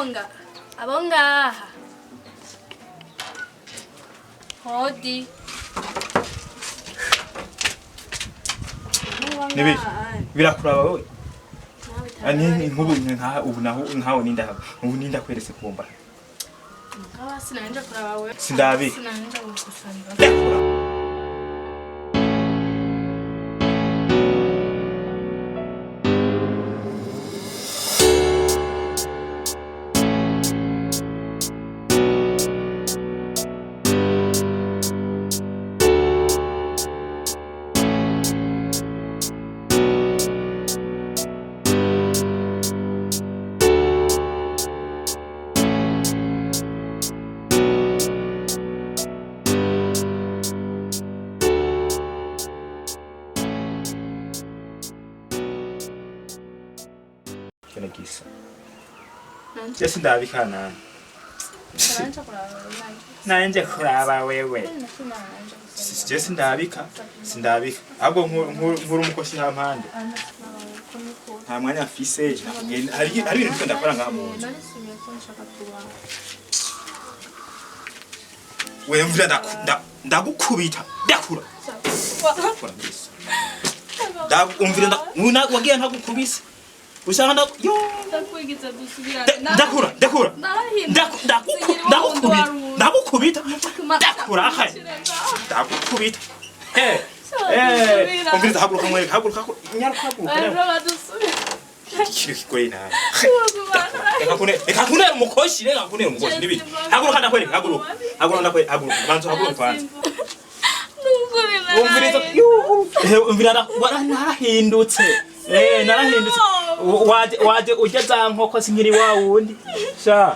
Abonga abo ngaha hodi. Nibi birakuraba wowe. Ani nkubu nka ubu naho nkawe ninda ubu ninda kwerese kumba. Mugaba sinanje kuraba wewe. Sindabi. Sinanje gusanga. Ndakura. Kene gisa. Je sindabi kana. Sinanje kuraba wewe. Nanje kuraba wewe. Sinanje. Je sindabika sindabika ahubwo nkuru umukosi nta mpande nta mwanya mfise nakubwiye hari hari ibintu ndiko ndakora ngaha mu nzu. Narisumiye ko nshaka kuba. Wewe mvura ndagukubita ndakura ndakura mbese ndakumvira nda wagiye ntagukubise ushaka nda yo Ndakwigiza dusubirane. Ndakura ndakura ndakukubita ndagukubita ndakura ahe ndagukubita eh eh umviriza haguruka mwereka haguruka nyaruka haguruka kiri kigoye nawe reka kune reka kunera umukoshi reka kunera umukoshi nibi haguruka ndakwereka haguruka haguruka ndakwereka haguruka banza haguruka kwanza umviriza yuhu umvira narahindutse eh narahindutse waje waje urya za nkoko sinkiri wa wundi sha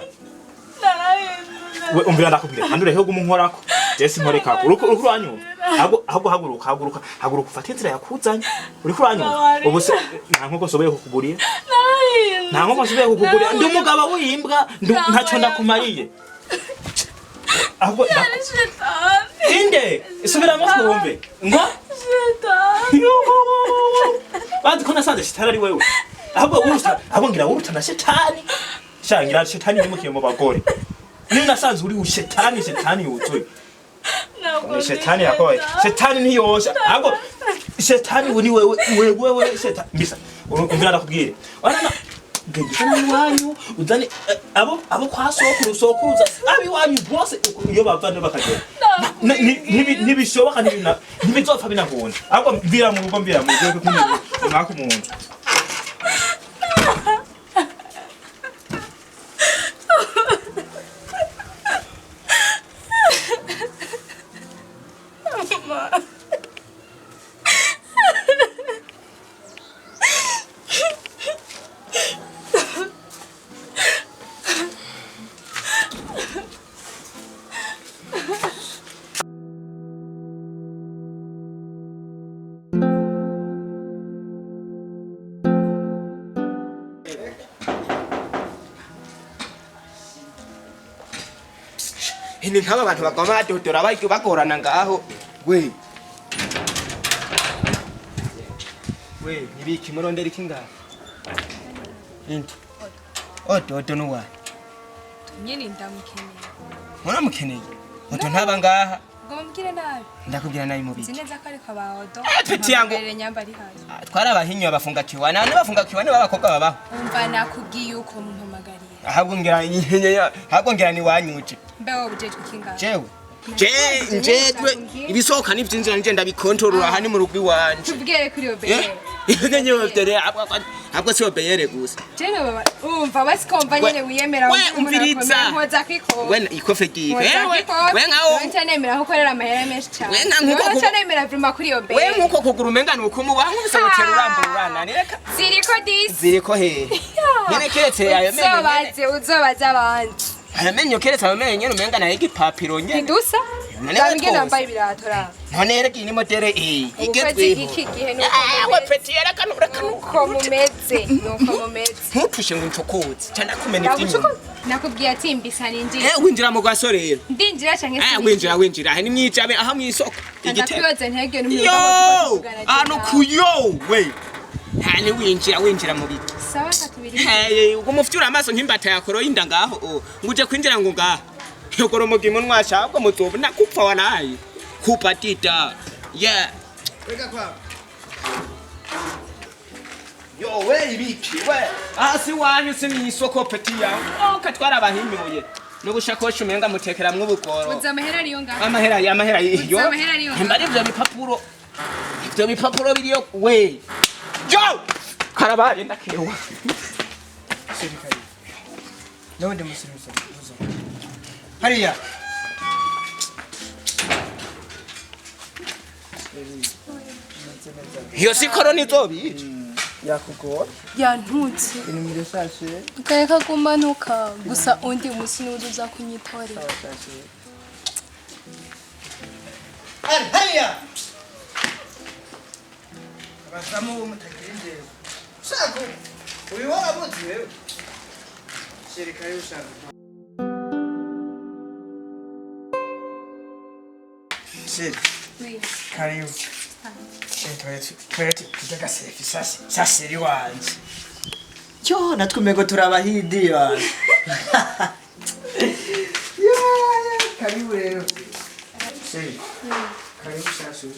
we umvira ndakubwira kandi urehe gumu nkorako je sinkorekako uriko uriko uranyumva ahubwo ahubwo haguruka haguruka haguruka ufate inzira yakuzanye uriko uranyumva ubu se nta nkoko nsoboye kukugurira nta nkoko nsoboye kukugurira ndi umugabo w'imbwa ntacyo ndakumariye ahubwo inde subiramo twumve ngo bazi ko nasanze shitani ari wewe ahubwo uruta ahubwo ngira uruta na shetani sha ngira shetani yimukiye mu bagore niyo nasanze uri shetani shetani yuzuye ni shetani yakoye shetani ntiyosha ahubwo shetani uri wewe wewe wewe shetani mbisa umvira ndakubwire warana genda uzane iwanyu uzane abo abo kwa sokuru sokuruza abiwanyu bose iyo bava niyo bakagera ntibishoboka ntibizopfa binakunda ahubwo mvira mu rugo mvira mu rugo kuko umwaka umuntu Ni nk'aba bantu bagoma badodora bagorana ngaho we we nibiki murondera iki ngaho indi ododo nuwa Nyene ndamukeneye. muramukeneye odo ntaba ngaha Ngo mubwire nabi. ndakubwira nabi mubiki Nzi neza ko ariko ba Odo. Peti yangu. Mpagarire nyamba ari hasi. Twarabahinywa bafunga kiwana none bafunga kiwane b'abakobwa babaho Umva nakubwiye uko mumpamagariye. ahubwo ngira ahubwo ngira ni wanyuje Mbe wowe ujejwe iki ngaho? jewe je njejwe ibisohoka n'ivyinjira nje ndabikontorora aha ni mu rugo iwanje Tubwire kuri Obeyere. Ngenye obeyere ahubwo si obeyere gusa Jene baba umva basikomva nyene wiyemera we umviriza. mpoza kwikora. We ikofe gihe Mpoza we kwikora. we nkaho Nca nemera ko ukorera amahera menshi cyane. We nka nkuko Nca nemera vrima kuri we Obeyere. nkuko kugura umenga ni ukumuba nkubise gutera urambura uranani reka Ziriko disi. ziriko hehe nyene keretse ayo menyo nyene Uzobaze uzobaze abandi. ayo menyo keretse ayo menyo nyene umenga nayo igipapiro nyene Ntidusa? None Ndabwira twose. nambaye ibirato ra. None reka iyi ni modere iyi Ubukozi bw'iki gihe nuko we mumeze. peti reka reka Nuko mumeze. Nuko mumeze. ntutushe ngo uncokoze ca ndakumena ivy'inyuma Nakubwiye ati mbisa ninjira. Eh winjira mu gasore rero Ndinjira canke Eh winjira winjira aha ni mwijabe aha mwisoko igitego Ndakwibaza ntege n'umwe yo ano kuyo we hani winjira winjira mu biki Sawa katubiri. Hey, ubwo mufyura amaso nk'imbata yakoroye inda ngaho o. Nguje kwinjira ngo ngaha. Yogoromoga imunwa shabwo muzobona kupfa walayi. Kupatita. Yeah. Reka kwa. Yo we ibiki we. Hasi wanyu si mwisoko peti yawe. Oh katwara abahinyuye. N'ubushakoshi umenga mutekeramwo ubugoro. Uzi amahera ariyo ngaho. Amahera amahera iyo. Uzi amahera ariyo ngaho. Mbari ivyo bipapuro. Ivyo bipapuro biriyo we. Yo! Karabaye ndakewa. Serikali. N'ubundi musirimuzo. Hariya. Iyo si korona izobica. Yakugora. Yantutse. Inimero shashe. Ukareka kumanuka gusa undi munsi niwo uza kunyitorera. Shashe. Ari hariya. Abazamu bo mutagira indero. Shaka uyu warabuze wewe. Serikali ushaka. Seri. Oui. Karibu. Twari turya agasefi saseri wanje. Yo natwe umego turabahidi bana. Ya, ya, karibu rero. Seri. Karibu sashu.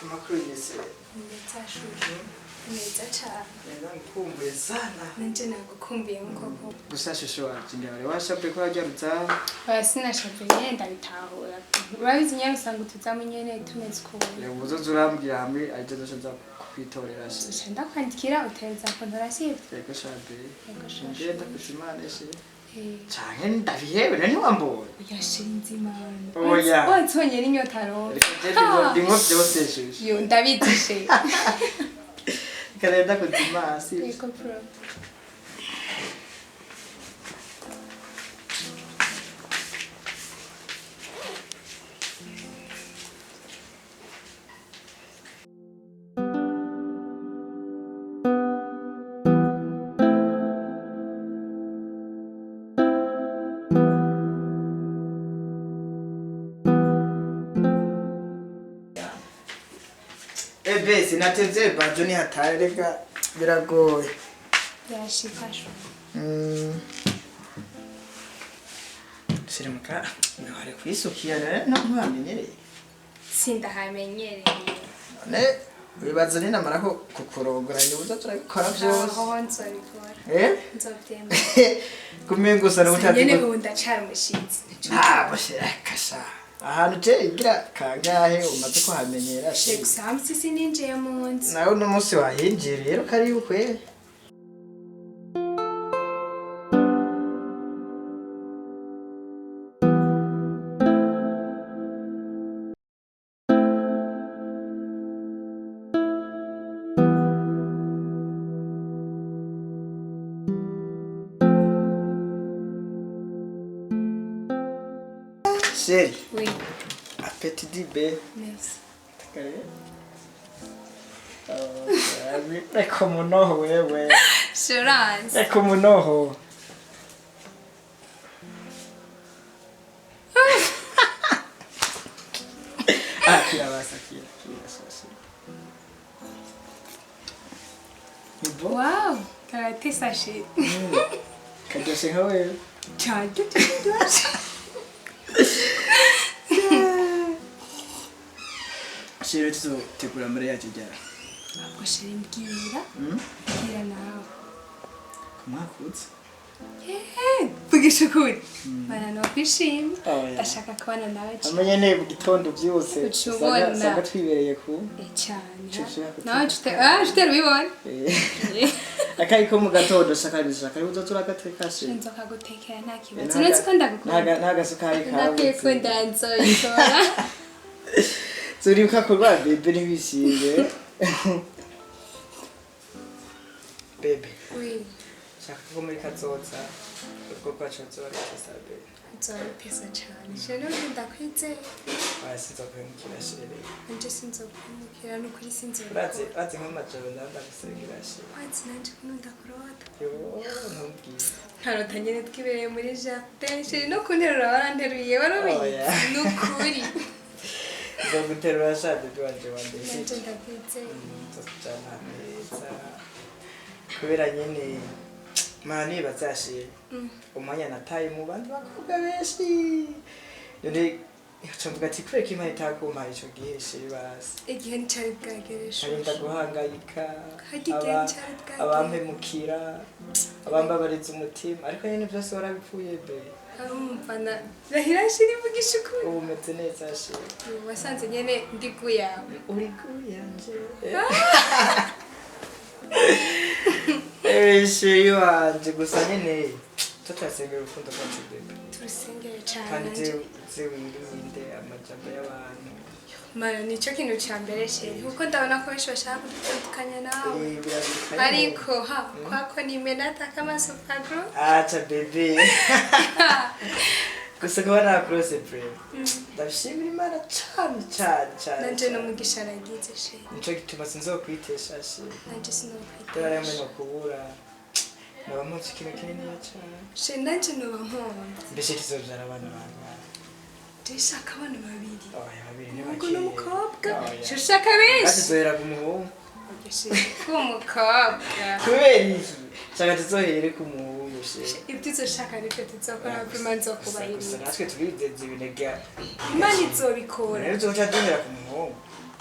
Amakuru yese. Meza shuri. Meza cyane. Nakumbuye sana. Nanje nagukumbuye nk'uko. Gusa shusho wanje ndabare washape ko wajarutsa. Oya sinashavye nyene ndabitahura. Urabizi nyene usanga utuzamu nyene tumeze ukuntu. Uzoza urambwira hamwe arivyo nzoca nza kukwitorera she. Uca ndakwandikira utereza kontora sivyo? Yego shabe. Yego shashu. Ngenda kuzimana she. Eh. Canke ndabihebe none ntiwambonye. Oya shira inzimano. Oya. Wansonye n'inyota roho. Reka je ndimo ndimo vyose shusho. Yo ndabizi she. Reka rero ndakuzimana sivyo. Yego bro. Ebe sinatevye bajo ni hatari reka biragoye. Yashika shu. Shirimuka mwari kwisukiya rero no ntwamenyereye. Sindahamenyereye. None wibaza ninamara ko kukurongora nyibuza turabikora vyose. Aho nzobikora. Eh? Nzovyemera. Kumenga usa n'ubutazi. Nyene ubu ndacari umushitsi. Ah, boshiraka sha. Ahantu je igira kangahe umaze kuhamenyera Je she. gusa hamwe sininjiye mu nzu. Nawe uno munsi wahinjiye rero karibu kwe. Chérie, Oui, appétit du bé. merci. Reka umunoho wewe. Assurance. Reka umunoho. Ah, kira basa kira kira sasa. Ni bon? Wow, karatesa chérie. Karyoshe nka wewe. Cyane cyane. Chérie tuzotegura muri yacu ryari? Ubwo chérie mbwira. Mbwira nawe. Ku mwaka uza. Eh, vugisha ukuri. Bana nokwishima. Oya. Ndashaka kubana nawe cyane. Amenye ne mu gitondo byose. Uca ubona. Usanga twibereye ku. Eh, cyane. Uca ushaka Nawe ufite ah, ufite rubibona. Eh. Akayi ko mu gatondo shaka shaka uza turagateka she. Nzoka gutekera nta kibazo. Uretse ko ndagukunda. Ntagasukari kawe. Ndakwikunda nzoyitora. Turibuka kurwara bebe ntibishimye. Bebe, Oui, shaka ko muri kazoza ubwo bwacu buzoba bwiza bebe. nzobipesa cyane. Chérie ubu ndakwizeye. Oya sinzokwemukira shere. Nje sinzokwimukira n'ukuri Urazi sinzobikora. urazi nk'amajoro ndagusengera shere. Wanzi nanje kuno ndakurota. Yo ntumbwire. Nkarota nyene twibereye muri jardin. Chérie no kunterura waranteruye warubizi. Oya. Nukuri. Nzoguterura sha bébé wanje wandesheje. Nanje ndakwizeye. Nzokujana ahantu heza, kubera nyene mana nibaza chéri, umwanya nataye mu bandi bakobwa benshi, none nkaca mvuga ati kubera ko Imana itakumpaye ico gihe, chéri, basi. Igihe nticari bwagere. Nkarinda Chouchou. guhangayika, Harya igihe nicari bwagere. abampemukira, abambabariza umutima, ariko nyene byose warabipfuye be. Arumva na rahira chéri, mvugisha ukuri. Ubu umeze neza, chéri. Wasanze nyene ndi guyawe. Uri kuyanje, eh, chéri wanje. Gusa nyene tutasengera urukundo rwacu, bébé. Turusengere cane. Kandi Nanje ze wirinde amajambo y'abantu. Mana, nico kintu ca mbere, chéri, kuko ndabona ko benshi bashaka kudutandukanya nawe. Eh, birabikanye. Ariko ha kwako nimenata kama super glue. Acha, bébé, gusa kuba nakurose brave, ndabishimira Imana cane cane cane. Nanje Cane. n'umugisha nagize, chéri. Nico gituma sinzokwitesha, chéri. Nanje Dore sinokwitesha. no kubura naba mpunze ikintu kininiya cane. Chéri, nanje noba nkombe. Mbese tuzovyara abana bangahe? Je shaka abana babiri. Oya, babiri ni Umuhungu bake. n'umukobwa. Oya. Je ushaka benshi. Basi ku muhungu. Ku mukobwa. Kubera iki? Shaka tuzohere ku muhungu, chéri. Ibyo uzoshaka nibyo tuzokora, vraiment. Gusa Nzokubahiriza. natwe turizeza ibinega. Imana izobikora. Rero tuzoca duhera ku muhungu.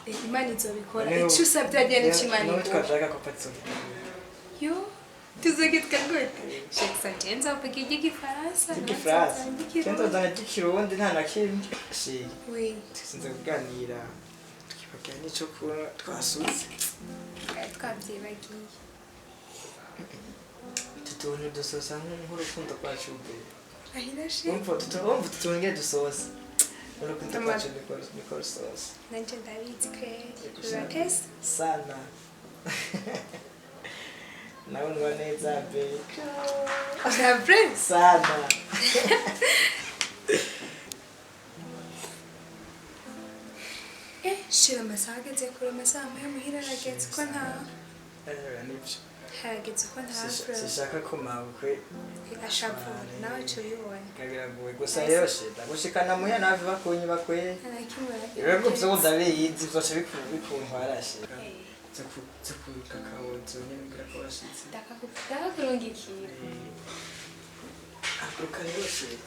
Eh, Imana izobikora. Niyo- Icyo usabye agenda icyo Imana niyo ikora. twashaka ko patso. Yo, tuzogitwa gute? Sheksa, je nzovuga iry'igifaransa. Igifaransa cyangwa tuzana iry'ikirundi, nta na kimwe, chéri. Oui. Tusinze kuganira tukibagira n'ico kunywa twasutse. Twabyibagiye. Utu tuntu dusosa nk'urukundo rwacu be. Ahira chéri. Umva wumva utu tuntu ngene dusosa, urukundo rwacu niko rusosa. Nanje ndabizi kweri. Uratese? Sana, nawe ndwa neza be. C'est Sana. Eh, shira, amasaha ageze kure, amasaha amwe muhira arageze ko nta Eh, nibyo. Harageze ko nta. Sishaka ko mabukwe Ashavu nawe cyo ubibona. Kabiragoye gusa rero shida gushikana muya navi bakunyi bakwe. Nta na kimwe. Ibihugu vyo ndabizi vyose bikuntwara shida zikukakao nyene mbwira ko bashitse. Ndakakurungikira. Haguruka rero shida.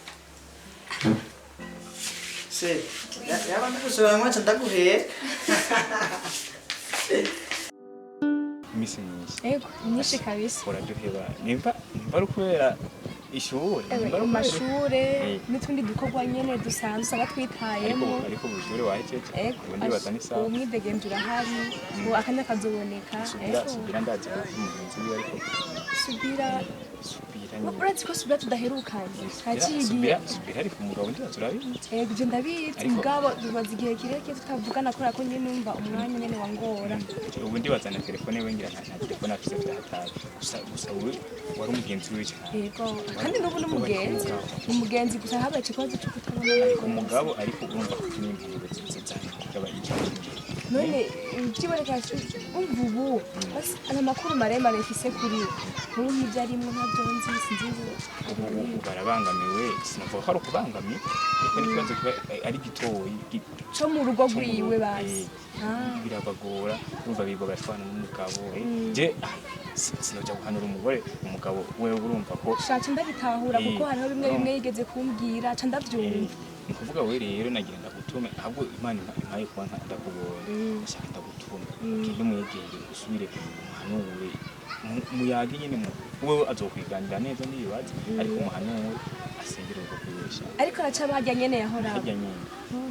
Se yaba ndagushobora mwaca ndaguhera. Iminsi myinshi. Ego, myinshi kabisa. Uraduheba, nimba ari ukubera ishure, nimba ari mu ukubera mashure Eh. n'utundi dukorwa nyene dusanzwe usanga ariko twitayemo. Ariko ubushure wahejeje. Ego. Ubu ndibaza ni sawa. Ubu mwidegemvye urahari, ubu akanya kazoboneka. Subira. Ego. Subira, ndazi ko uri umugenzi wiwe, ariko Subira. Subira nyine. Urazi ko Subira tudaherukanye, haciye igihe. Subira, Subira, ariko umugabo ndibaza urabizi. Ego, ivyo ndabizi. Ariko- Mugabo tumaze igihe kirekire tutavugana kubera ko nyene numva umwanya nyene wangora. Ubu ndibaza na telefone we ngira nta telefone afise, vyahatari. Gusa wowe wari umugenzi wiwe cyane. Ego, kandi n'ubu n'umugenzi, ni umugenzi, gusa habaye ikibazo cyo kutabona. Ariko umugabo, ariko urumva ko n'impanuro zizana kugaba icyo kintu. None ibyiboneka, umva, ubu basi ana makuru maremare mfise kuri we, nkuru nk'ibyo arimwo ntabyo nzi, sinzi ngo. Ubu barabangamiwe, sinavuga ko ari ukubangamiye, ariko n'ikibazo kiba ari gitoyi Co mu rugo co mu rwiwe rugo, basi. Eh, birabagora, urumva birirwa barashwana n'umugabo. Je sinoja guhanura umugore, umugabo wewe urumva ko Shaca ndabitahura, kuko hariho bimwe bimwe yigeze kumbwira ca ndavyumva. Ni ukuvuga we rero nagira ndagutume, ahubwo Imana impaye kuba ndakubonye, ndashaka ndagutume ugende umwegere, usubire umuhanure, muyage nyene, wewe azokwiganira neza n'ibibazo, ariko umuhanure asengere urugo rwiwe sha. Ariko araca barya nyene yahora. Harya nyene.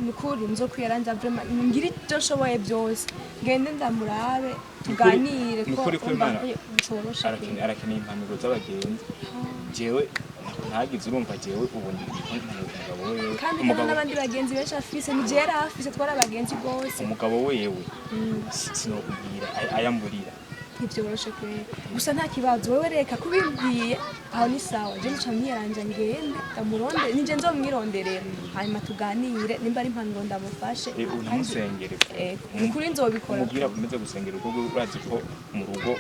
Ni ukuri nzokwiyaranja vraiment, ngire ivyo nshoboye byose, ngende ndamurabe, tuganire. Ni ukuri ko urumva Imana ko bitoroshe. Arakeneye impanuro z'abagenzi. Jewe ntagize, urumva, jewe ubu ndiko mpanura umugabo wewe. Kandi umugabo n'abandi bagenzi benshi afise, ni jewe yari afise, twari abagenzi rwose. Umugabo wewe sinokubwira ayamburira. Ntibyoroshe kwera, gusa nta kibazo, wewe reka kubimbwiye aho ni sawa, je nca mwiyaranja ngende ndamuronde, nije nzomwironderera, hanyuma tuganire, nimba ari impanuro ndamufashe. Unamusengere. Ni ukuri nzobikora. Umubwira akomeze gusengera urugo rwe, urazi ko mu rugo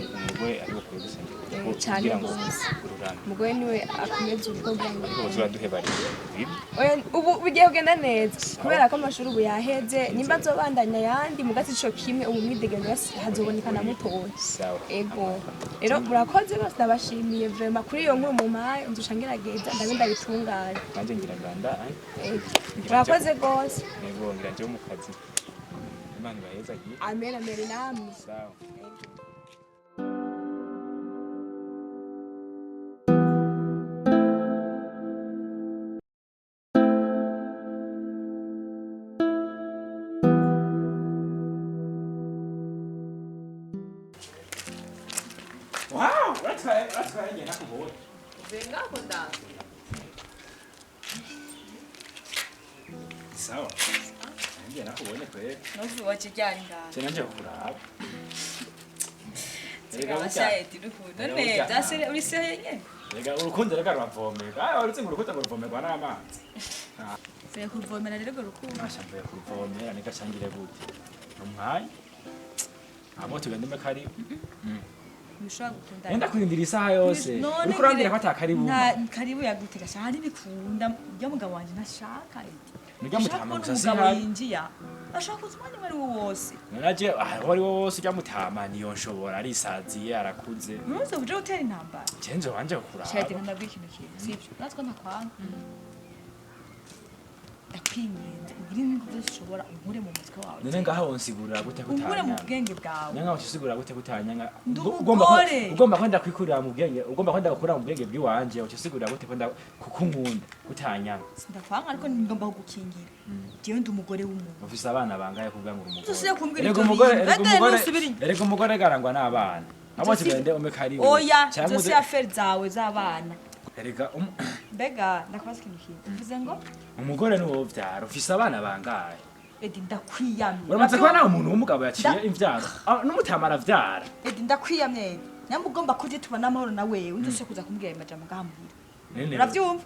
Umugore ari bukwiye gusengera Eh, cane kugira ngo gose. ururame. Umugore niwe akomeza urugo kugira ngo Ariko turaduhebariye bibi. Oya, ubu bigiye kugenda neza kubera ko amashuri ubu yaheze, nimba nzobandanya ayandi mugatsi ico kimwe, ubu mwidegemvyo hazoboneka na mutoya. Sawa. Ego rero murakoze bose, ndabashimiye vraiment kuri iyo nkuru mumpaye, nzoca ngerageza ndabe ndabitunganya. Nanjye ngira nganda. Ego. Murakoze rwose. Nego ngira nje mu kazi. Imana ibahezagiye. Amen, amen namwe. Sawa. Wow, uratwaye njye nakubonye. Sawa. Njye nakubonye kweli. Nuvuga wakijyana ngaho. Cyane nje kuraba. Erega Zikaba burya- shayedi urukundo Erega ne burya- byasere uri sehe nyene. Erega urukundo reka ruravomerwa. Ah, warutse ngo urukundo ngo ruvomerwa n'amazi. Sehe kuvomera rero urwo rukundo. Nasha mvuye kuruvomera nigashangire gute. Umwanya. Abo tugende kari. Ntushobora gukunda. Nenda kurindira isaha yose. None Uriko urambwira ko atakaribu. Nta karibu yagutega shaka ntibikunda. Ujya mugabo wanje ntashaka. Nirya Ashaka mutama kubona gusa umugabo sihari. yinjiya. Ashaka kuza umwanya uwo ari wo wose. Naraje aho ari wo wose ujya mutama niyo nshobora arisaziye arakuze. Ntuze uje gutera intambara. Cyenje wanje kuraba. Shayedi ndabwira ikintu kimwe. Sibyo. Natwe ntakwanga. Ndakwinginze ugire ingufu zose ushobora unkure mu mutwe wawe. None ngaho wonsigurira gute Unkure mu kutanyanga? bwenge bwawe. Nanga ukisigura gute kutanyanga? Ndi Ugomba ko- umugore. Ugomba kwenda kwikurira mu bwenge, ugomba kwenda gukura mu bwenge bw'iwanje, ukisigurira gute kwenda kukunkunda kutanyanga? Sindakwanga ariko ngomba kugukingira. Jewe ndi umugore w'umuntu. Ufise abana bangahe kuvuga ngo uri umugore? Uzosubire kumbwira Erega ibyo umugore, bintu. erega Bete umugore, nusubire inyuma. erega umugore garangwa n'abana. Abo Nzosi- tugende ume karibu. Oya, Cyangwa zose uze- aferi zawe z'abana. Erega Mbega ndakubaza ikintu kimwe. Uvuze ngo umugore ni wowe uvyara, ufise abana bangahe? Edi ndakwiyamye. Uramaze kuba nawe umuntu w'umugabo yaciye Nda- imvyaro. Ah, n'umutama aravyara. Edi ndakwiyamye Edi. Nyamba ugomba kujya tubona amahoro na wewe. Nzose kuza kumbwira ayo majambo ngaha muhira. Nene. Uravyumva?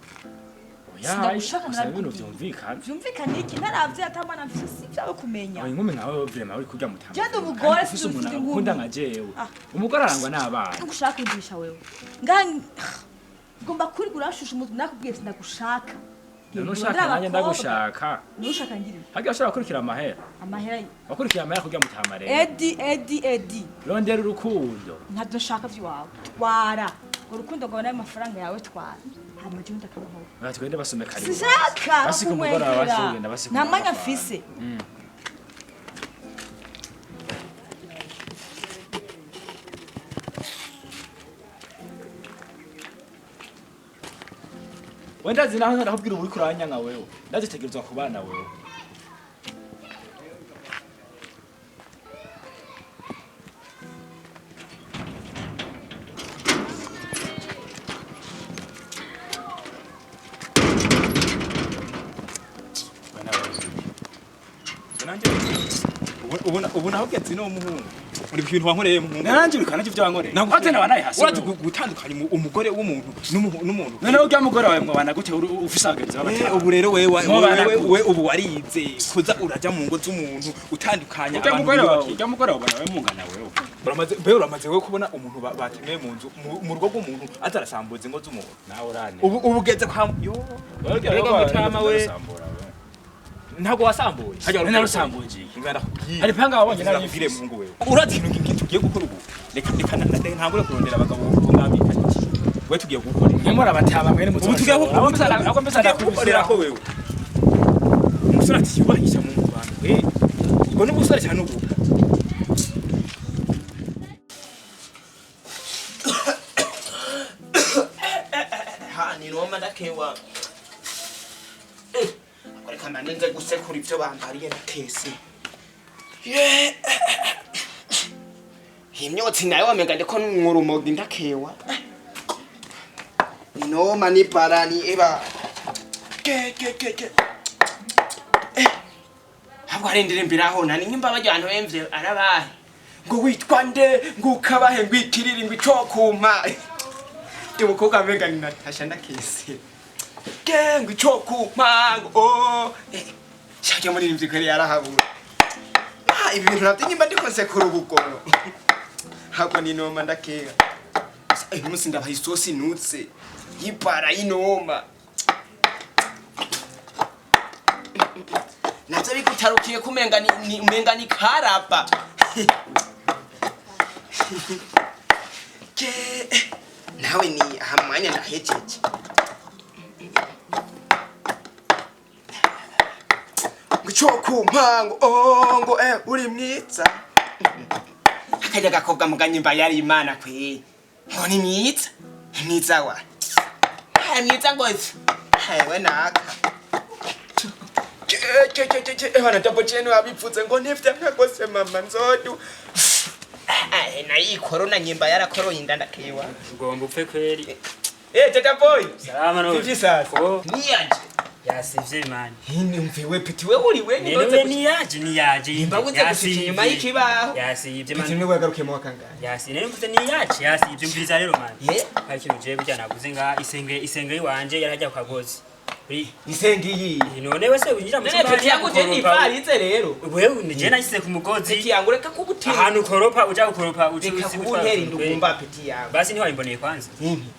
Oya, Sindagushaka gusa ibintu narabikubwiye. vyumvikana. Vyumvikana iki ntaravye atamwana mfise si ivyawe kumenya. Oya, inkumi nkawe vraiment uri kurya mutama. Jewe ndi umugore, Kandi ufise sinzi umuntu inkumi. akunda nka jewe. Ah. Umugore arangwa n'abana. Ntugushaka kwigisha wewe. Ngaha ugomba kuri urashusha umutwe nakubwiye sindagushaka. None ushaka nanjye ndagushaka. Nushaka ngirira. Harya ushobora gukurikira amahera. Amahera Wakurikira amahera kurya mutama rero. Edi Edi Edi. Rondera urukundo. Ntabyo nshaka vy'iwawe. Twara. Urukundo rwawe n'ayo mafaranga yawe twara. Hanyuma jewe ndakabaho. Oya, tugende basome karibu. Sinshaka Basi ku mugoroba kunkwegera. basi ugenda basi ku Nta mwanya mugoroba. mfise. We ndazi naho ndakubwira ubu uriko uranyanga wewe. Ndazitegerezwa kubana wewe. Ubu naho ugeze no muhungu uri ku bintu wankoreye muhungu. Naranje uriko nanje ivyo wankoreye. Ate nawe naye hasi. Urazi gutandukanya umugore w'umuntu n'umuntu. Noneho urya mugore wawe mwabana gute ufise abagenzi Eh, b'abatama? ubu rero wewe Mwabana wewe gute? we ubu warize kuza uraja mu ngo z'umuntu utandukanya Urya mugore wawe, biyubakiye. urya mugore wawe ubona wewe mungana wewe. Uramaze mbe uramaze wewe kubona umuntu batemeye mu nzu mu rugo rw'umuntu atarasambuza ingo z'umuntu. Nawe urane. Ubu ubu ugeze kwa yo. Wewe urya Mbega mugore wawe mutama we. urasambura wewe. Ntabwo wasambuye. Hajya Narasambuye ngiye. Ngara kubwira. Hari panga wabonye Nakubwire narifise. muhungu wewe. Urazi ikintu ngi tugiye gukora ubu. Reka reka ntangure kurondera abagabo bo mwambikanye. We tugiye gukora. Mwe murabatama mwene Ubu tugiye gukora. Abo mbese abo mbese gukorera ko wewe. Umusore ati yubahisha mu bantu. Eh. Ubwo ni ubusore cyane ubu. Ha ni Roma ndakewa. Reka mbanze nze gusekura ibyo bambariye natese. Ye. Iyi myotsi nayo wamenga ndiko nkurumogi ndakewa. Ni noma ni barani eba. Ke ke ke ke. Eh. Habwo hari indirimbo iraho nani nyimba bajya abantu bemvye arabahe. Ngo witwa nde ngo ukabahe ngo ikiriri ngo icokumpa. Ndi umukobwa amenga ni Natasha ndakese. Ke ngo icokumpa ngo oh. Eh. Shaka muri imvye kweri yarahabura. Ah, ibi bintu navyo nyimba ndiko nsekura ubugoro. Ntabwo ni noma ndakeka. Uyu munsi ndabaha isosi nutse yipara y'inoma. Navyo bigutarukiye kumenga ni umenga ni karaba. Ke nawe ni aha mwanya ndahejeje. Ngo ku mpango oh ngo uri mwiza. Akajya gakobwa muganyimba yari Imana kwe. Ngo ni mwiza. Mwiza wa. Hai mwiza ngozi. Hai we naka. Ke bana double chain wabipfutse ngo ntifite nkagose mama nzodu. Ai nayi corona nyimba yarakoroye inda ndakewa. Ugomba upfe kweli. Tata boy. Salama no. Sivyo sasa. Oh. Niyaje. Yasivye mani. Hini mviwe piti we uri we None niyaje niyaje. Nimba uze gushika inyuma y'ikibaho. Yasivye Piti mani. niwe wagarukiye mu wakangaye. Yasi nari mvuze niyaje yasivye mviriza rero mani. Ye. Hari ikintu jewe burya naguze nga isenge yiwanje yarajya ku kagozi. Uri Isenge iyi. none wese winjira mu None piti yangu je nivarize rero. Wewe ni je nashyize ku mugozi. Piti yangu reka kugutera. Ahantu ukoropa uja gukoropa uca Reka kuguntera indugumba piti yangu. Basi ntiwayimboneye kwanza.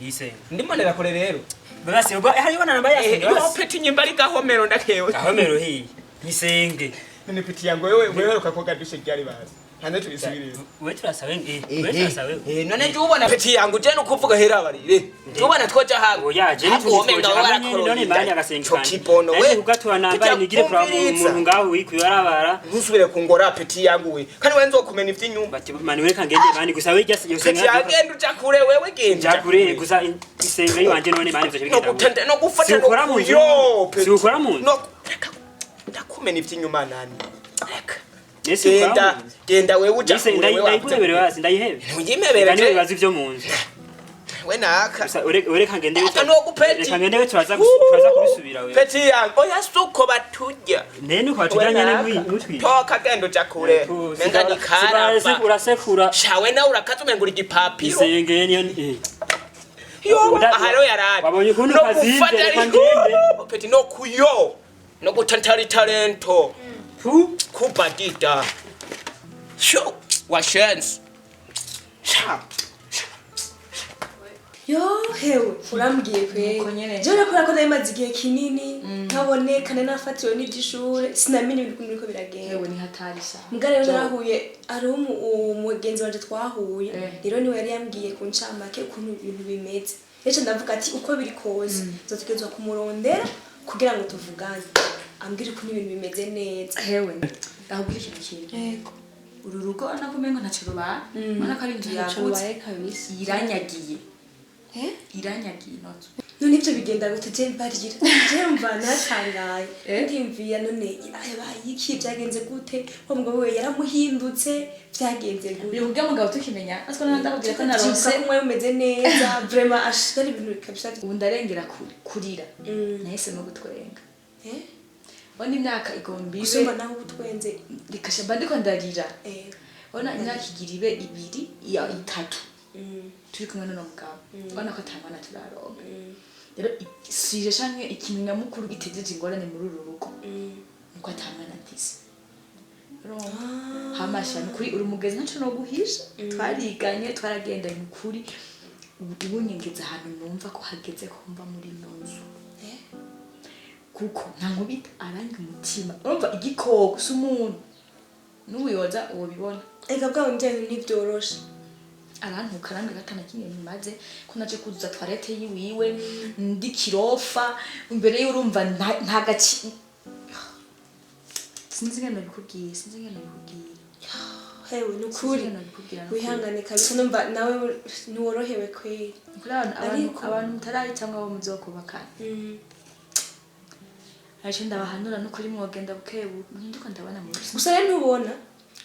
Isenge. Ndimo kore rero. Basi ubwo hariho na namba yasenge. Yo piti nyimba ari gahomero ndakewe. Gahomero hiyi. Isenge. None piti yangu wewe weheruka koga dushe ryari bazi. Hanze tubisubirire. Wewe turasawe wewe turasawe. None nje ubona piti yangu je nukuvuga hera barire. Ubona twoja hamwe. Oya je nituwomenga none mani agasenga kandi. Kibono we. Kugatura nambaye nigire kura umuntu ngaho wikwibarabara. Ntusubire kungora piti yangu we. Kandi we nzokumena ivy'inyumba. Bati mani we kangende mani gusa we just yosenga. Piti yangu uja kure wewe genda. Ja kure gusa isenge yiwanje none mani vyo bigenda. No gutende no gufata no yo piti. Sikora mu. No ndakumena ivy'inyuma nani. Genda genda wewe uja kure wewe. Ndayihebere basi ndayihebe. Ntuyimebere je. Ibibazo ivyo mu nzu. We naka. Gusa ureka ngende we. No gupeti. Reka ngende we turaza kubisubira we. Peti yangu oya suko batujya. Nene ko batujya nyene mutwi. Toka genda uja kure. Menga ni karaba. Urasekura. Shawe nawe urakaza umenga igipapiro. Isenge niyo Yo aharo yarari. Wabonye ukuntu kazimbe reka ngende. Peti no kuyo. No gutantari talento. Pu kubadida. Sho wa chance. Sha. Yo hewe urambwiye kweli. Je nakora ko nari igihe kinini ntaboneka nari nafatiriwe n'iby'ishure sinamenye ibintu ukuntu biriko biragenda. Hewe ni hatari sa. Mbwa rero narahuye ari umugenzi wanje twahuye rero niwe yari yambwiye ku ncamake ukuntu ibintu bimeze. Rero ndavuga ati uko biri kose nzotegerezwa kumurondera kugira ngo tuvugane. Ambwira ukuntu ibintu bimeze neza. Hewe ndakubwira ikintu kimwe. Yego. Uru rugo nakumengo ntaco rubaye. Ubona ko ari inzu yagutse. Iranyagiye. Iranyagiye inozu. None ivyo bigenda gute je mbarira. Je mva natangaye. Ndimviya none abaye iki byagenze gute? Wa mugabo we yaramuhindutse byagenze gute? Biri kubwira mugabo tukimenya. Atwo ndakubwira ko naronse ko mwe mumeze neza. Vraiment ashitari ibintu kabisa. Ubu ndarengera kurira. Nahise no gutwenga. Ona imyaka igomba ibe. Gusumba naho ubutwenze rikasha mba ndiko ndarira. Ona imyaka igira ibe ibiri ya itatu. Turi kumwe n'uno mugabo. Ona ko atamwana turaronka. Rero sije canke ikintu nyamukuru gitejeje ingorane muri uru rugo. Nuko atamwana mfise. Hamasha nukuri uri mugezi ntaco no guhisha. Twariganye twaragendanye ukuri. Ubu nyengeza ahantu numva ko hageze ko mva muri ino nzu. Kuko nta nkubita aranga umutima. Urumva igikoko si umuntu. N'ubuyoza uwo bibona. Eka bwa bundi ntibyoroshe. Arantuka arambwira ati nta kintu bimaze ko naje kuzuza toilette yiwiwe ndi kirofa imbere y'urumva nta gaci. Sinzi ngene nabikubwiye, sinzi ngene nabikubwiye. Hewe nukuri wihangane kabisa numva nawe ntiworohewe kweri. Nukuri abantu mutarayi cyangwa abo muzokubakana. Aje ndabahanura nukuri mwogenda bukebu ndiko ndabona mu gusa rero ntubona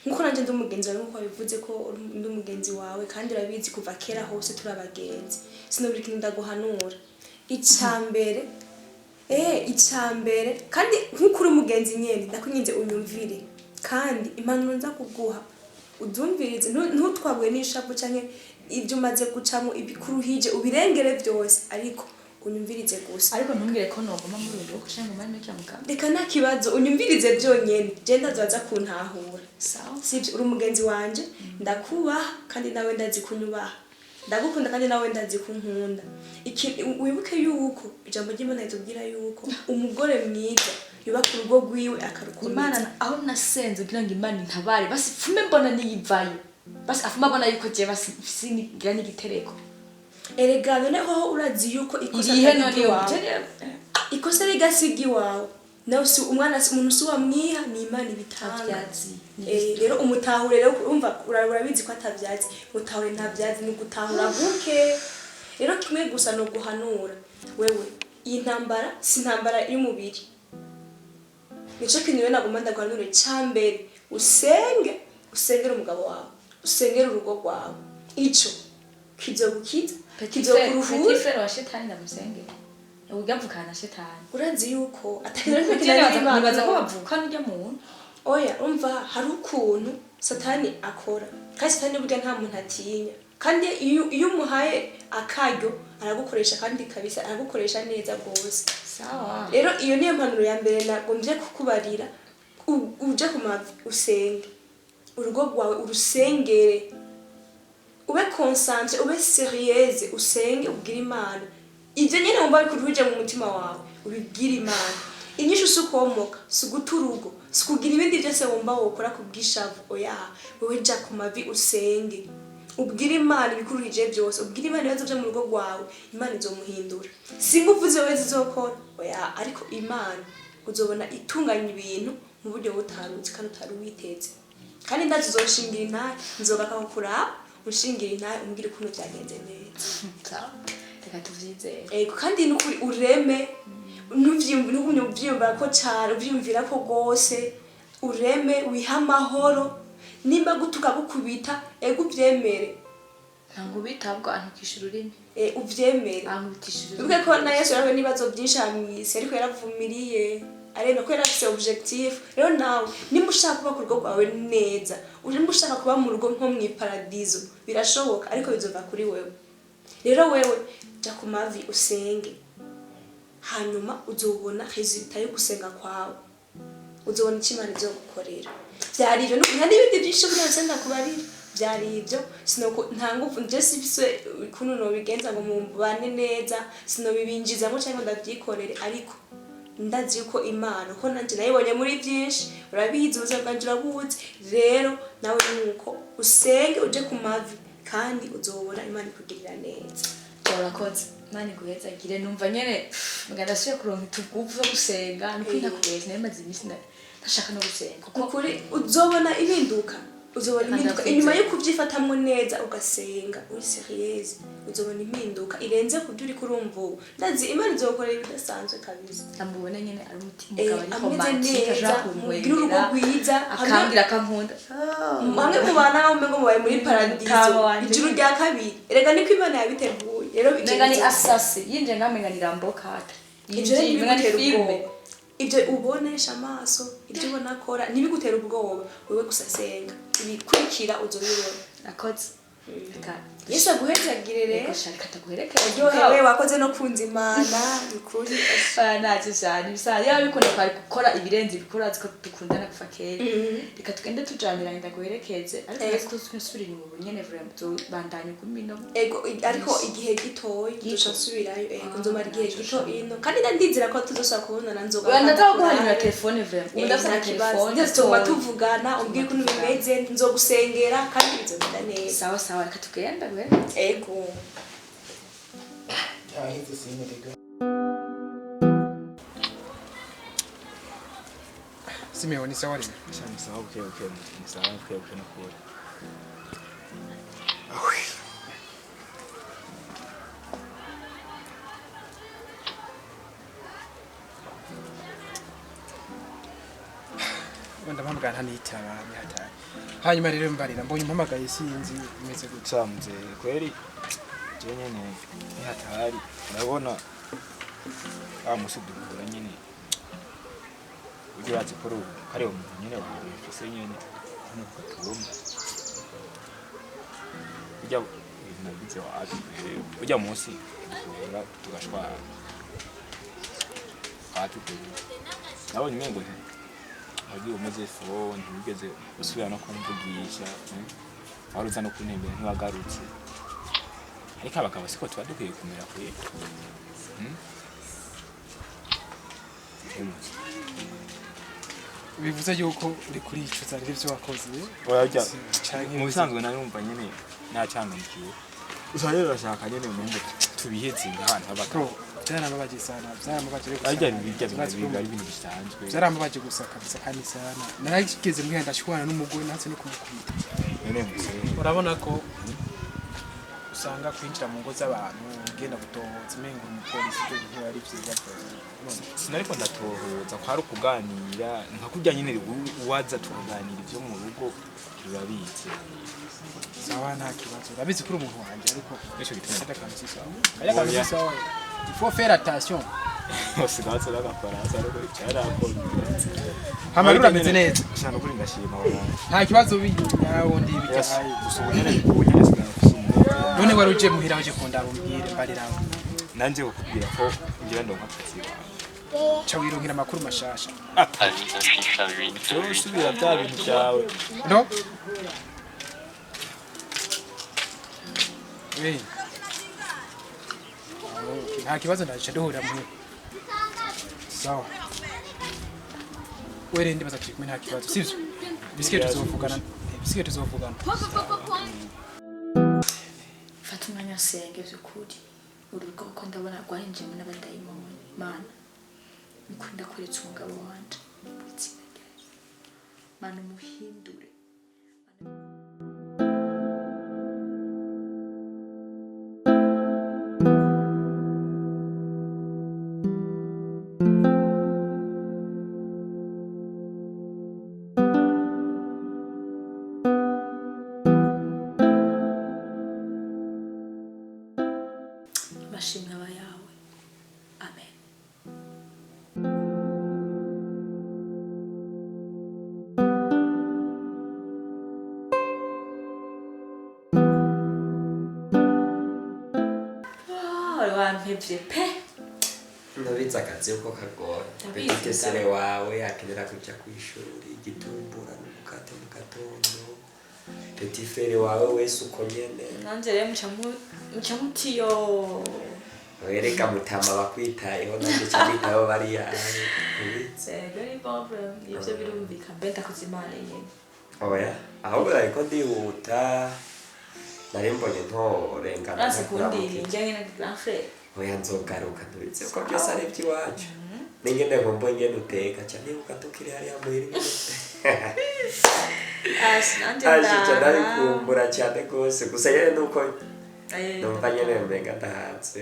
nkuko nanje ndi umugenzi wawe nkuko wabivuze ko ndi umugenzi wawe kandi urabizi kuva kera hose turabagenzi sinoburi kintu ndaguhanura icambere icambere kandi nkuko uri umugenzi nyene ndakwinginze unyumvire kandi impanuro nza kuguha udumvirize ntutwagwe n'ishapu canke ibyo umaze gucamo ibikuruhije ubirengere byose ariko Unyumvirize gusa. Ariko ntumbwire ko noguma muri ubu rugo canke ngumane n'urya mugabo. Reka, nta kibazo, unyumvirize byonyene, je ndazaza kuntahura. Sawa. Sibyo, uri umugenzi wanje, ndakubaha kandi nawe ndazi kunyubaha, ndagukunda kandi nawe ndazi kunkunda. Wibuke yuko ijambo ry'Imana ritubwira yuko umugore mwiza yubaka urugo rwiwe akarukomeza. Imana, aho nasenze kugira ngo Imana intabare, basi pfume mbona niyivayo, basi afume abona yuko je basi sinigira n'igitereko. Erega noneho urazi yuko ikosa Irihe atari none? iry'iwawe. Yo. Ikosa rigasiga iwawe nawe, si umwana, si umuntu, si wamwiha, ni Imana ibitanga. Atavyazi. Rero umutahure. Rero urumva, urabizi ko atavyazi, mutahure. Ntavyazi, ni ugutahura guke. Rero kimwe gusa ni uguhanura wewe, iyi ntambara si intambara y'umubiri. Nico kintu rero nagomba ndaguhanure ca mbere: usenge, usengere umugabo wawe, usengere urugo rwawe. Ico kizogukiza, kizokuruhura. Petit frère wa shetani ndamusengera, ubwo mvukana na shetani. Urazi yuko atari Nibaza ko bavukana urya muntu. Oya, umva, hari ukuntu Satani akora, kandi Satani burya nta muntu atinya, kandi iyo umuhaye akaryo aragukoresha, kandi kabisa aragukoresha neza rwose. Sawa. Rero iyo niyo mpanuro ya mbere nagombye kukubarira. Uje ku mavi, usenge urugo rwawe, urusengere, ube concentré, ube sérieuse, usenge, ubwire Imana ibyo nyine wumva bikuruhije mu mutima wawe, ubibwire Imana. Inyishu si ukomoka, si uguta urugo, si ukugira ibindi byose wumva wokora ku bw'ishavu. Oya, wowe ja ku mavi, usenge, ubwire Imana ibikuruhije byose, ubwire Imana ibibazo byo mu rugo rwawe. Imana izomuhindura. Si ingufu ziwe zizokora, oya, ariko Imana uzobona itunganya ibintu mu buryo butaruzi kandi utari witeze. Kandi ndazi uzoshingira intahe, nzoga kuraba ushingira intahe, umbwire ukuntu byagenze neza. Sawa, reka tuvyizere. Ego, kandi nukuri ureme, ntugumye uvyiyumvira ko cane, uvyiyumvira ko rwose. Ureme, wihe amahoro. Nimba gutuka gukubita, ego, uvyemere. Ntabwo bitabwa, antukisha ururimi. Uvyemere. Ankubitisha ururimi. Wibuke ko na Yesu yarahuye n'ibibazo byinshi aha mw'isi, ariko yaravumiriye, aremera ko yari afise objectif. Rero nawe nimba ushaka kuba ku rugo rwawe neza, nimba ushaka kuba mu rugo nko mw'iparadizo, birashoboka, ariko bizova kuri wewe. Rero wewe ja ku mavi, usenge, hanyuma uzobona résultat yo gusenga kwawe, uzobona icyo Imana izogukorera. Byari ibyo, nta n'ibindi byinshi buriya nse ndakubarira, byari ibyo. Sinoko nta ngufu nje sifise ukuntu nobigenza ngo mubane neza, sinobibinjizamo cyangwa ndavyikorere, ariko ndazi yuko Imana, uko nanje nayibonye muri byinshi, urabizi, ubuzima bwanje urabuzi. Rero nawe nuko usenge, uje ku mavi, kandi uzobona Imana ikugirira neza. Urakoze, Imana iguhezagire. Numva nyene mbwa ndasubiye kuronka utuguvu zo gusenga. Nukuri ntakubeshya, nari maze iminsi ntashaka no gusenga kuko Ukuri uzobona impinduka, uzobona Reka impinduka ndabyizeye. inyuma yo kubyifatamwo neza, ugasenga uri sérieuse, uzobona impinduka irenze ku byo uriko urumva ubu. Ndazi Imana izogukorera ibidasanzwe kabisa. Ndamubona nyene ari umutima Eh, umugabo ari ameze romantique, neza, ashobora mugire urugo kuntwengera, rwiza, akambwira akankunda. Hamwe mubana nkaho umengo mubaye muri paradizo, Mutama wanje. ijuru rya kabiri. Erega niko Imana yabiteguye. Rero ibyo Menga ni asase yinjiye ngaho, menga ni Rambo kata. Ibyo rero Yinjiye menga ni ntibigutera filme. ubwoba. Ibyo ubonesha amaso, ibyo ubona akora, ntibigutera ubwoba. Wewe gusa senga, ibikurikira uzobibona. Akoze, reka. Yesu aguhezagire rero. Reka shaka taguherekeze. Uryohewe, wakoze no kunza Imana bikuri. Ntacyo cyane, ibisanzwe. Yaba bikunda twari gukora ibirenze ibikora, azi ko dukundana kuva kera. Reka tugende tujaniranye, ndaguherekeze, ariko Ego. natwe nsubira inyuma ubu nyene vraiment tubandanye ugumino. Ego, ariko igihe gitoyi Gito. duca nsubirayo. Ego, nzomara igihe gito ino, kandi ndizera ko tuzosubira kubonana, nzoga. Oya, ndaza kuguha nimero ya telefone vraiment ubu ndafite Nta kibazo. telefone. Ndetse tuguma tuvugana, umbwire ukuntu bimeze, nzogusengera kandi bizogenda neza. Sawa sawa, reka tugende, ndaguherekeze. Ego. Cyaheze sinerega. Simeon, ni sawa rero? Sha, ni sawa buke buke, ni sawa buke buke nukuri. Wenda mpamagara ntanitaba, ntihatari. Hanyuma rero mbarira, mbonye umpamagaye, sinzi imeze gute. Sha mzee, kweli je nyene ni hatari. Urabona wa musi duhura nyene, ujya urazi ko ari ko ari umuntu nyene wa mbere mfise nyene hano ku gatumba, ujya ibintu Nagize wapi, ujya munsi duhura tugashwara wapi kweli. Nabonye umengo wagiye umeze fo, ntiwigeze usubira no kumvugisha, wari uza no kuntembera ntiwagarutse. Ariko abagabo siko tuba dukwiye kumera kwe. Bivuze yuko uri kuricuza rero ivyo wakoze? Oya, mu bisanzwe narumva nyene nacanganikiwe. Gusa rero urashaka nyene numve tubihetse ngahantu abagabo. Byaramubabaje sana, byaramubabaje gusa. Arya bijya biba ari ibintu bisanzwe. Byaramubabaje gusa kabisa kandi sana. Narageze muhira ndashwana n'umugore natse no kumukubita. None muse. Urabona ko usanga kwinjira mu ngo z'abantu ugenda gutohoza umengo umupolisi, ibyo bintu ari vyiza. Sinariko ndatohoza, kwari ukuganira nka kurya nyene waza tukaganira ivyo mu rugo turabizi. Sawa, nta kibazo, urabizi kuri umuntu wanje, ariko nico gituma kajya kantu si sawa, kajya kantu si sawa, il faut faire attention. Usigatse n'agafaransa ariko cyarakomeye. Hama rero urameze neza? Cyane, kuri ndashima wallahi. Nta kibazo wundi bijyaye. Gusa ubu nyene sigaye mfise umunezero. None wari uje muhira uje kundaba, umbwire mbariraho. Nanje kukubwira ko ngira ndonka akazi wawe. Ca wironkera amakuru mashasha. Usubira bya bintu byawe. No. Oui. Nta kibazo, ndaje duhurira muhira. Sawa. Were ndibaza turi kumwe, nta kibazo, sivyo? Bisike tuzovugana. Bisike tuzovugana. Fata umwanya usenge by'ukuri urugo, kuko ndabona rwarinjiyemo n'abadayimoni. Mana, nikunda kuretse umugabo wanje mu izina rya Yesu. Mana, umuhindure. Amashimwe aba yawe, amen. Wari wampevye pe. Ndabizi akazi uko kagora. Ndabizi. Petite sere wawe akenera kuja kw'ishuri, igitumbura n'umukate mu gatondo. Petit frere wawe wese uko nyene. Nanje rero muca mutiyo. Wereka mutama bakwitayeho, nanje ca nitayeho bariya. Ubizi. Very problem, ivyo birumvikana, mbe ndakoze Imana nyene. Oya, ahubwo nariko ndihuta. Nari mbonye ntorengana. Urasi kundira njye nyene grand frere. Oya, nzogaruka, ntubizi ko byose ari iby'iwacu. Ningene nkumva ingene uteka ca nibuka tukiri hariya muhira ingene. Asi nanje Ashije ndabikumbura cyane rwose, gusa nyene nuko Eh, numva nyene umenga ndahatse,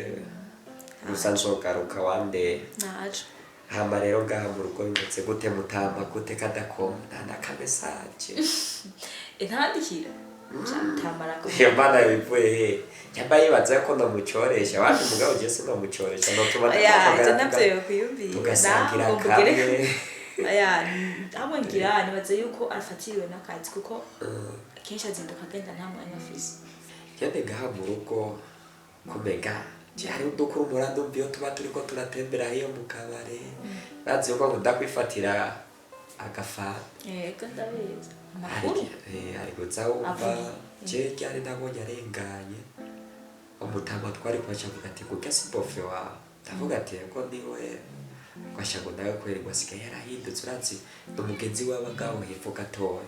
gusa nzogaruka one day. Naco. Hama rero ngaha mu rugo bimeze gute, mutamba gute kadakoma nta nakamesaje? Intandikira tamara ko. Iyo mana bivuye he? Nyamba yibaza ko ndamucoresha wapi, mugabo je sinamucoresha, notuma Oya, ndamuhamagara ivyo navyo yokwiyumvira. tugasangira Naho mbugere. kamwe. Oya, hamwe ngira nibaze yuko afatiriwe n'akazi, kuko kenshi azinduka agenda, nta mwanya afise. Nyene ngaha mu rugo kumega je hariho udukuru mpora ndumva iyo tuba turiko turatembera hiyo mu kabare. Bazi yuko nkunda kwifatira agafanta. Yego, ndabizi amakuru. Ari kuza wumva Avuga. je ryari nabonye arenganye umutama twari kwaca, avuga ati kurya si bofe wawe? Ndavuga ati yego niwe. Kwasha ngo nawe kweri ngo asigaye yarahindutse, urazi ni umugenzi w'abagabo hepfo gatoya.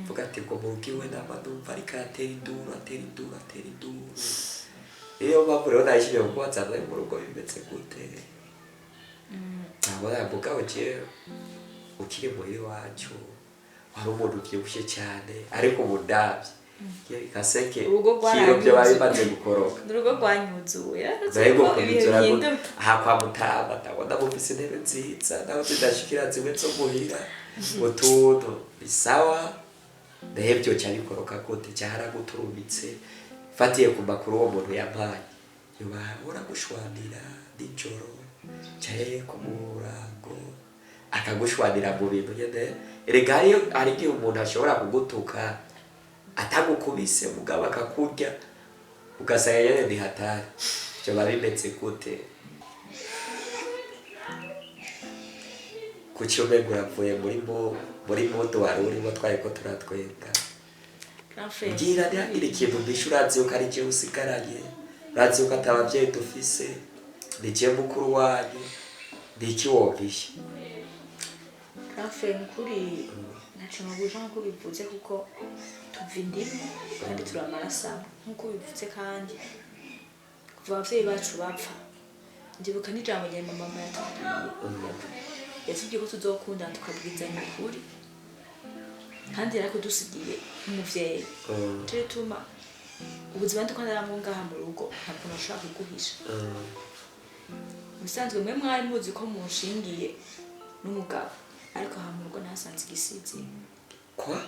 Vuga ati ngo mu rugo iwe nama ndumva ariko aratera induru, atera induru, atera induru. Niyo mpamvu rero nayishimiye kukubaza nawe mu rugo bimeze gute. Ntabwo mugabo je ukiri muhira iwacu wari umuntu ubyibushye cyane, ariko ubu ndabye kaseke Urugo kiro byo bari rwaranyuzuye. bimaze gukoroka. Urugo rwanyuzuye. Mbega Ibihe ukuntu bihinduka. aha kwa mutama ndabona mufise intebe nziza, naho zidashikira zimwe zo muhira, utuntu bisawa ndahevyo ca bikoroka gute, caraguturumitse. Fatiye ku makuru uwo muntu yampaye, yoba uragushwanira nijoro canke ku murango, akagushwanira mu bintu nyene. Erega hariyo hari igihe umuntu ashobora kugutuka atagukubise, mugabo akakurya. Ugasanga nyene ni hatari. Vyoba bimeze gute? Kuki umengo uravuye muri mood wari urimo twariko turatwenga? Grand-frère. Mbwira, ntihagire ikintu mpisha. Urazi yuko ari jewe usigaranye, urazi yuko ata abavyeyi dufise, ni jewe mukuru wanyu. Ni iki wompisha? Grand-frère, nukuri ntaco noguhisha nkuko bivuze, kuko tuva indimu kandi turi amaraso amwe nkuko bivuze. Kandi kuva abavyeyi bacu bapfa, ndibuka n'ijambo rya mama yatubwiye. Yatubwiye ko tuzokundana, tukabwizanya ukuri, kandi yarakudusigiye nk'umuvyeyi. Nico gituma ubuzima ndiko ndaramwo ngaha mu rugo ntabwo nashobora kuguhisha. Mubisanzwe mwe mwari muzi ko munshingiye n'umugabo, ariko aha mu rugo nahasanze igisizi. Kwa?